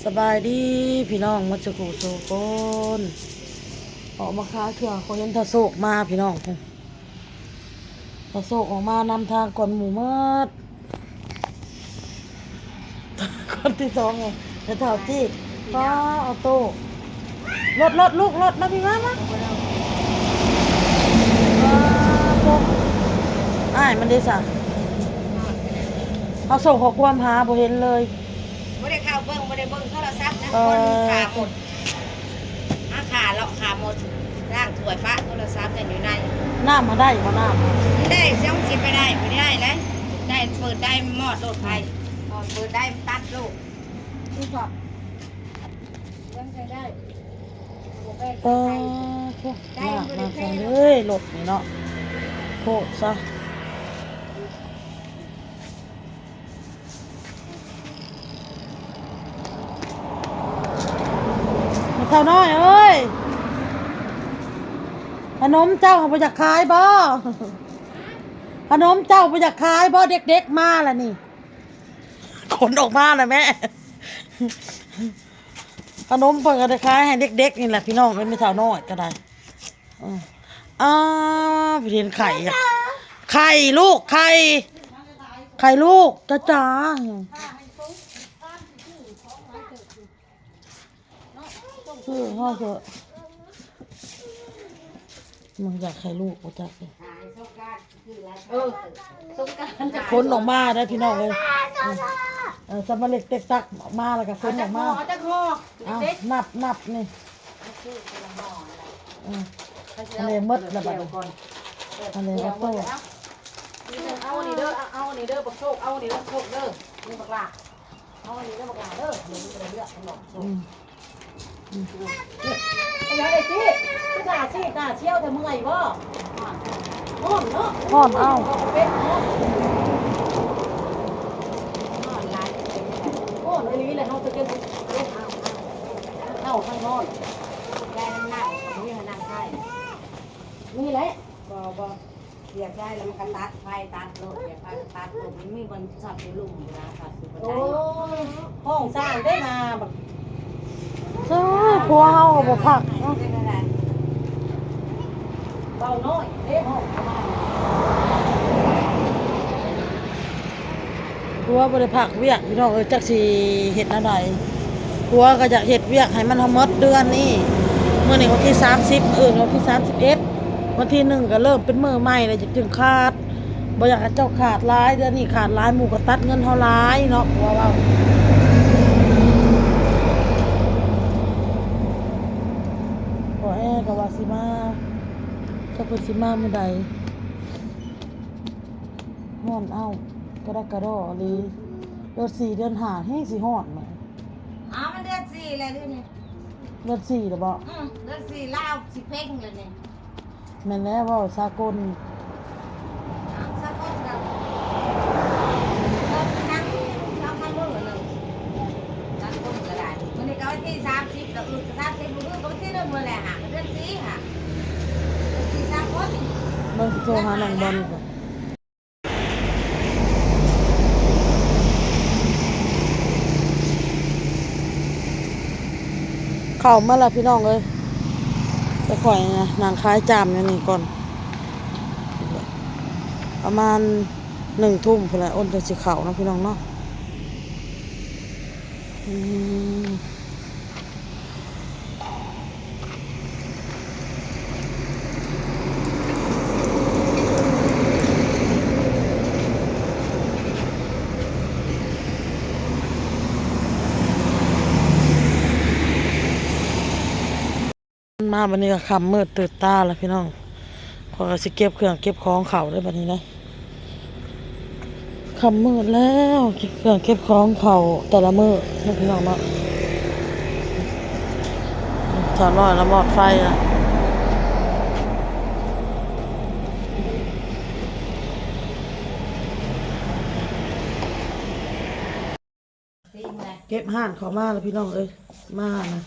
ສະບາຍດີພີ່ນ້ອງໝົດສູ່ຜູ້ສູ່ຄົນ. ອອກມາຂາຍເຄື່ອງ ຂ້ອຍເຫັນທ້າວໂຊກມາພີ່ນ້ອງ. ທ້າວໂຊກອອກມານຳທາງກ່ອນໝູ່ໝົດ. ຄົນທີສອງ ແມ່ທ້າວຈີ້ ປ້າ ອອໂຕ້ ລົດ ລົດ ລູກ ລົດ ມາພີ່ ມາ ມາ ປ້າ ໂທ້ ອ້າຍມັນເດຊະ? ເຮົາສົ່ງຂໍ້ຄວາມຫາ ບໍ່ເຫັນເລີຍ. ບໍ່ໄດ້ເຂົ້າເບິ່ງ ບໍ່ໄດ້ເບິ່ງໂທລະສັບນະ. ເອີ ຄົນຂ້າໝົດ ມາຂ້າເລາະຂ້າໝົດ ລ້າງຖ້ວຍປະໂທລະສັບນັ້ນຢູ່ໃນ. ນ້ຳມັນໄດ້ບໍ່? ນ້ຳມັນໄດ້ ຈັ່ງຊິໄປໄດ້ ບໍ່ໄດ້ແລ້ວ. ໄດ້ ເປີດໄດ້ມອດໂລດໄຟ ເປີດໄດ້ຕັດໂລດ. ຄືພວກຍັງໃຊ້ໄດ້ ບໍ່ແປນໃຊ້ໄດ້. ໂອ້ ໜັກ ໜັກເລີຍລົດນີ້ເນາະ ໂພດຊະ. ແມ່ເຖົ້ານ້ອຍເອີຍ ຂະໜົມເຈົ້າບໍ່ຢາກຂາຍບໍ່? ຂະໜົມເຈົ້າບໍ່ຢາກຂາຍບໍ່? ເດັກໆມາລະນີ້ ຂົນອອກມາລະແມ່. ຂະໜົມເພິ່ນກໍໄດ້ຂາຍໃຫ້ເດັກໆນີ້ແຫຼະພີ່ນ້ອງເອີຍ ແມ່ເຖົ້ານ້ອຍກໍໄດ້. ອື ອ້າວ ເຫັນໄຂ່ ໄຂ່ລູກ ໄຂ່ ໄຂ່ລູກ ຈ້າ ເອີ ເຮົາເຖາະ ມັນຢາກໄຂ່ລູກບໍ່ຈັກ. ເອີ ສົງການ ຂົນອອກມາໄດ້ພີ່ນ້ອງເອີຍ. ເອີ ສຳມາເລັກເຕັກຕັກອອກມາ ແລ້ວກໍຂົນອອກມາ. ເອົາຈັກຫໍ່? ເອົາຈັກຫໍ່? ເອົາ ເດັກໆ ນັບ ນັບນີ້. ເອີ ອັນນີ້ໝົດແລ້ວບັດນີ້. ອັນນີ້ອອໂຕ້ ເອົານີ້ເດີ ເອົານີ້ເດີ ບັກໂຊກ ເອົານີ້ເດີ ໂຊກເດີ ນີ້ບັກຫຼ້າ. ເອົາອັນນີ້ເດີບັກຫຼ້າເດີ ເດີ ເລືອກເນາະ. ອືມ ອືມ ເຮັດຫຍັງໄອ້ຕິ? ຄືໜ້າຊີດໜ້າສ່ຽວແທ້ ເມື່ອຍບໍ່? ຮ້ອນເນາະ ຮ້ອນ ເອົາ ເປັນເນາະ ຮ້ອນຫຼາຍ ຮ້ອນອີ່ຫຼີແຫຼະ. ເຮົາຈະເກັບ ເອົາ ເອົາ ເອົາ ທັງຮ້ອນ ແລະ ນ້ຳ ນ້ຳ ນີ້ໃຫ້ນ້ຳໃສ່ ນີ້ແຫຼະ ບໍ່ ບໍ່ ສຽບໃສ່ແລ້ວມັນກໍຕັດໄຟ ຕັດໂລດ ສຽບໄຟກໍຕັດໂລດ ມັນມີບ່ອນຊັອດຢູ່ລຸ່ມນະ ຊັອດຢູ່ບໍ່ໄດ້. ໂອ້ຍ ຫ້ອງສ້າງເດ້ນາ ບັກ ເອີ ຜົວເຮົາກໍບໍ່ພັກເນາະ ເວົ້ານ້ອຍເດ້ ຫ້ອງ ຜົວບໍ່ໄດ້ພັກວຽກພີ່ນ້ອງເອີຍ ຈັກຊິເຮັດແນວໃດ. ຜົວກໍຢາກເຮັດວຽກໃຫ້ມັນຮອດໝົດເດືອນນີ້ ມື້ນີ້ວັນທີສາມສິບ ມື້ອື່ນວັນທີສາມສິບເອັດ ວັນທີໜຶ່ງກໍເລີ່ມເປັນມື້ໃໝ່ແລ້ວ ຈຶ່ງຂາດ. ບໍ່ຢາກໃຫ້ເຈົ້າຂາດຫຼາຍ ເດືອນນີ້ຂາດຫຼາຍ ໝູ່ກໍຕັດເງິນເຮົາຫຼາຍເນາະ ຜົວເວົ້າ. ພໍ່ແອກໍວ່າຊິມາ ຈັກເພິ່ນຊິມາມື້ໃດ. ຮ້ອນເອົ້າ ກະດອກກະດໍອີ່ຫຼີ ເດືອນສີ່ເດືອນຫ້າແຮງຊິຮ້ອນແໝ່. ອ້າວ ມັນເດືອນສີ່ແລ້ວເດນີ້ ເດືອນສີ່ແລ້ວບໍ? ອື ເດືອນສີ່ລາວຊິເພັງແລ້ວນີ້. ແມ່ນແລ້ວ ເວົ້າສາກົນ ອ້າວ ສາກົນກໍ ເອີ ນັ່ງສອງສາມມື້ໜຶ່ງ ສາກົນກໍໄດ້. ມື້ນີ້ກໍວັນທີສາມສິບ ແລ້ວ ອື ສາມສິບ ມື້ອື່ນກໍວັນທີໜຶ່ງ ມື້ແລະຫາ ເດືອນສີ່ຫາ ເດືອນສີ່ສາກົນ. ເບິ່ງ ຊິໂທຫານ້ອງບອນກ່ອນ. ເຂົ້າມາແລ້ວພີ່ນ້ອງເອີຍ ແຕ່ຂ້ອຍນະນັ່ງຂາຍຈາມຢູ່ນີ້ກ່ອນ ປະມານໜຶ່ງທຸ່ມພຸ້ນແຫຼະ ໂອນຈັ່ງຊິເຂົ້າເນາະ ພີ່ນ້ອງເນາະ. ອືມ ມາບັດນີ້ກໍຄ່ຳມືດຕື່ນຕາແລ້ວພີ່ນ້ອງ ຂ້ອຍກໍຊິເກັບເຄື່ອງເກັບຂອງເຂົ້າເດີ້ບັດນີ້ເດີ້. ຄ່ຳມືດແລ້ວ ເກັບເຄື່ອງເກັບຂອງເຂົ້າແຕ່ລະມື້ເນາະ ພີ່ນ້ອງເນາະ. ສາວນ້ອຍລະມອດໄຟລະ ເກັບຮ້ານເຂົ້າມາແລ້ວພີ່ນ້ອງເອີຍ ມານະ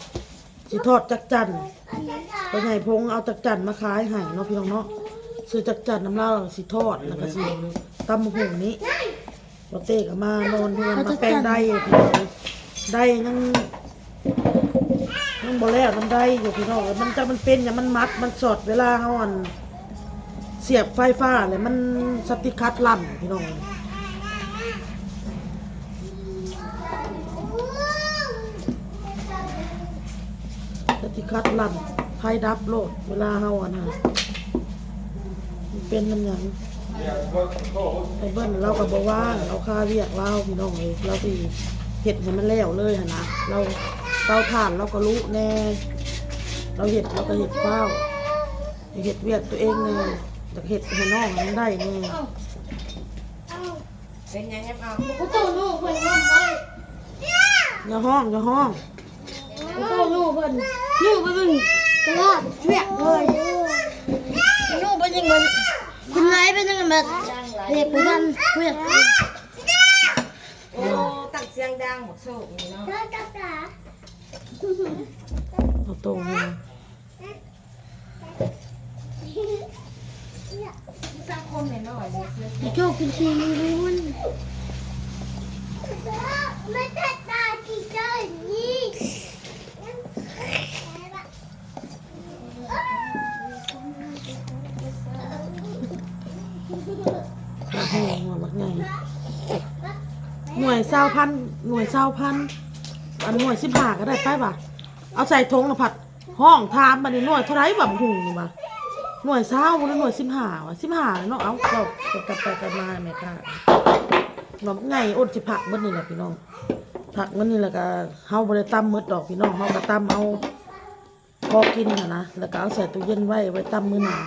ຊິທອດຈັກຈັ່ນ ພໍ່ໃຫຍ່ພົງເອົາຈັກຈັ່ນມາຂາຍໃຫ້ເນາະ ພີ່ນ້ອງເນາະ. ຊື້ຈັກຈັ່ນນຳລາວ ຊິທອດ ແລ້ວກໍຊິຕຳບັກຫຸ່ງນີ້. ບໍ່ເຕ້ກໍມານອນເຮືອນ ມາແປງໄດ້ພີ່ນ້ອງເອີຍ ໄດ້ຍັງ ຍັງບໍ່ແລ້ວນຳໃດຢູ່ພີ່ນ້ອງເອີຍ ມັນຈັກມັນເປັນຫຍັງ ມັນມັດ ມັນຊັອດ ເວລາເຮົາ ອັນ ສຽບໄຟຟ້າແລ້ວມັນສະຕິດຂັດລັ່ນພີ່ນ້ອງເອີຍ ສະຕິດຂັດລັ່ນ ໄຟດັບໂລດ ເວລາເຮົາ ອັນນັ້ນ ມັນເປັນນຳຫຍັງ ໄອ້ເບິ່ນລາວກໍບໍ່ວ່າງ ລາວຄາວຽກລາວພີ່ນ້ອງເອີຍ ລາວຊິເຮັດໃຫ້ມັນແລ້ວເລີຍຫັ້ນນະ ລາວເຕົາຖ່ານລາວກໍລຸແດ່ ລາວເຮັດ ລາວກໍເຮັດຟ້າວ ຢາກເຮັດວຽກຕົວເອງແດ່ ຢາກເຮັດໃຫ້ນ້ອງມັນໄດ້ແດ່. ເປັນຫຍັງຍັງເອົາ ບໍ່ຕ້ອງຮູ້ເພິ່ນນຳເລີຍ ຢ່າຮ້ອງ ຢ່າຮ້ອງ ບໍ່ຕ້ອງຮູ້ເພິ່ນ ຮູ້ໄປເບິ່ງຕະຫຼາດວຽກເລີຍ ຮູ້ໄປຍິງມັນ ເປັນໄງ ເປັນຫຍັງແບບເຮັດບໍ່ທັນວຽກ ໂອ້ ຕັ້ງສຽງດັງບັກໂຊກນີ້ເນາະ ເອົາໂຕມາ. ສັງຄົມນ້ອຍໆ ໂຈກກິນຂີ້ມັນ ໂອ້ໂຫ ໝວກບັກໃຫຍ່ ໜ່ວຍຊາວພັນ ໜ່ວຍຊາວພັນ ອັນໜ່ວຍສິບຫ້າກໍໄດ້ໄປຫວາ ເອົາໃສ່ຖົງນະພັດ ຮ້ອງຖາມບາດນີ້ ໜ່ວຍເທົ່າໃດຫວາ ບໍ່ຮູ້ຫວາ ໜ່ວຍຊາວບໍ່ ຫຼື ໜ່ວຍສິບຫ້າຫວາ ສິບຫ້າແຫຼະເນາະ ເອົາ ເວົ້າກັນໄປກັນມາແມ່ຄ້າ ໜ່ວຍໃຫຍ່ອົດຊິພັກເບິດນີ້ແຫຼະພີ່ນ້ອງ ພັກເບິດນີ້ແລ້ວກະ ເຮົາບໍ່ໄດ້ຕຳໝົດດອກພີ່ນ້ອງ ເຮົາກະຕຳເອົາພໍກິນຫັ້ນນະ ແລ້ວກະເອົາໃສ່ຕູ້ເຢັນໄວ້ ໄວ້ຕຳມື້ໜ້າ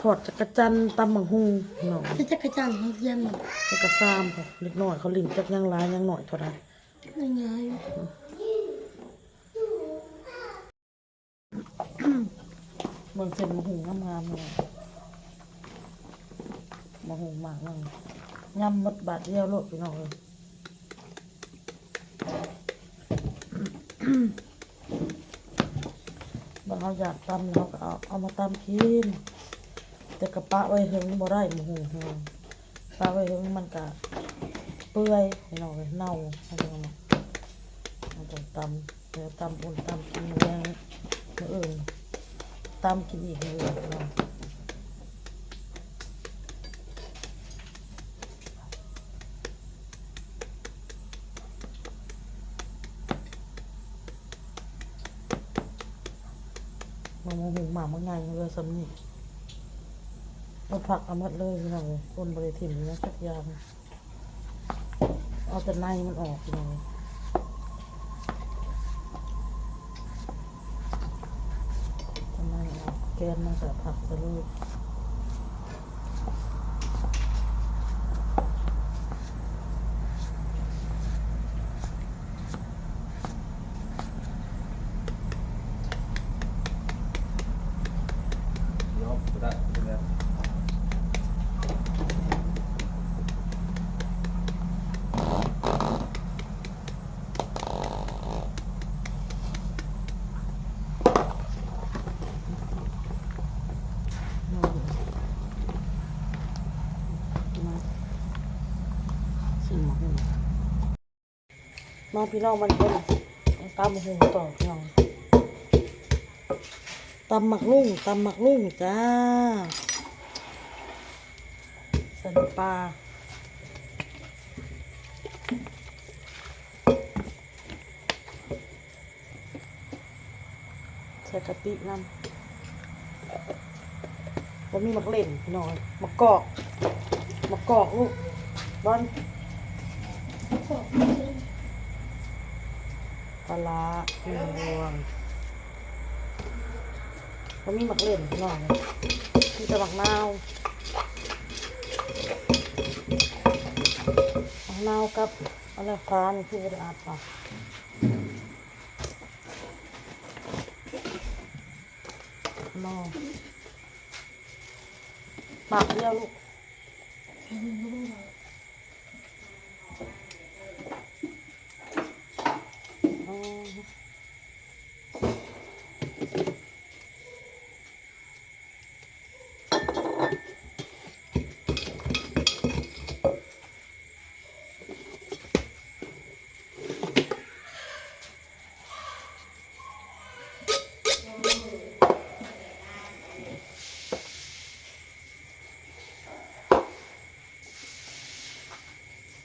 ທອດຈັກກະຈັ່ນ ຕຳບັກຫຸ່ງພີ່ນ້ອງ ຈັກກະຈັ່ນ ເຮັດຫຍັງ ເຮັດກະຊາມ ເດັກນ້ອຍເຂົາຫຼິ້ນ ຈັກຍັງຫຼາຍຍັງໜ້ອຍເທົ່າໃດ ງ່າຍໆ ເບິ່ງເສັ້ນບັກຫຸ່ງງາມໆ ນີ້ ບັກຫຸ່ງໝາກໜຶ່ງ ຍຳໝົດບາດດຽວໂລດພີ່ນ້ອງເອີຍ ບາດເຮົາຢາກຕຳ ເຮົາກໍເອົາ ເອົາມາຕຳກິນ ແຕ່ກໍປະໄວ້ເຖິງບໍ່ໄດ້ ໝາກຫຸ່ງ ປະໄວ້ເຖິງມັນກໍເປື່ອຍພີ່ນ້ອງເອີຍ ເນົ່າ ເຮົາຕ້ອງ ເຮົາຕ້ອງຕຳ ດຽວຕຳອຸ່ນຕຳກິນມື້ແລງ ມື້ອື່ນຕຳກິນອີກມື້ອື່ນເນາະ ມາ ມາຫຸ່ງໝາກ ໝາກໃຫຍ່ເຫຼືອສ່ຳນີ້ ເອົາຜັກເອົາໝົດເລີຍພີ່ນ້ອງເອີຍ ຄົນບໍ່ໄດ້ຖິ້ມຫຍັງຈັກຢ່າງ. ເອົາແຕ່ໃນມັນອອກພີ່ນ້ອງ ແຕ່ໃນອອກ ແກນມັນກະຜັກໄປເລີຍ. ມາພີ່ນ້ອງ ມາເບິ່ງ ຕຳບັກຫຸ່ງຕໍ່ພີ່ນ້ອງ ຕຳໝາກຫຸ່ງ ຕຳໝາກຫຸ່ງຈ້າ ໃສ່ນ້ຳປາ ໃສ່ກະປິນຳ ບໍ່ມີໝາກເລັ່ນພີ່ນ້ອງ ໝາກກອກ ໝາກກອກລູກບອນ ປາຮ້າໜຶ່ງບ່ວງ ບໍ່ມີໝາກເລັ່ນພີ່ນ້ອງ ມີແຕ່ໝາກນາວ ໝາກນາວກັບອັນນັ້ນ ຝານີ້ຄືບໍ່ໄດ້ອັດຫວາ? ປາກດຽວລູກ. ມາ